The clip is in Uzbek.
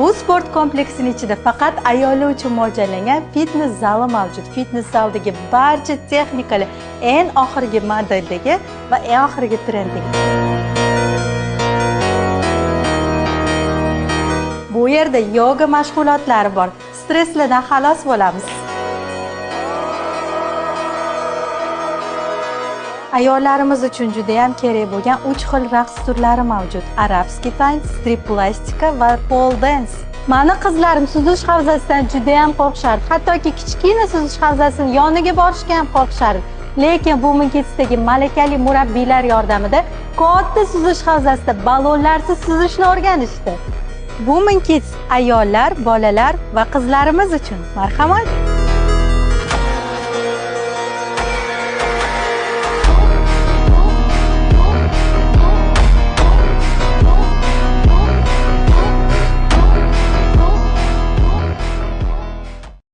Bu sport kompleksining ichida faqat ayollar uchun mo'ljallangan fitness zali mavjud. Fitness zalidagi barcha texnikalar eng oxirgi modeldagi va eng oxirgi trenddagi. Bu yerda yoga mashg'ulotlari bor. Stresslardan xalos bo'lamiz. Ayollarimiz uchun juda ham kerak bo'lgan 3 xil raqs turlari mavjud. Arabskiy tanc, strip plastika va pole dance. Mani qizlarim suzish havzasidan juda ham qo'rqishardi. Hattoki kichkina suzish havzasining yoniga borishga ham qo'rqishardi. Lekin Women Kids'dagi malakali murabbiylar yordamida katta suzish havzasida ballonlarsiz suzishni o'rganishdi. Women Kids ayollar, bolalar va qizlarimiz uchun. Marhamat.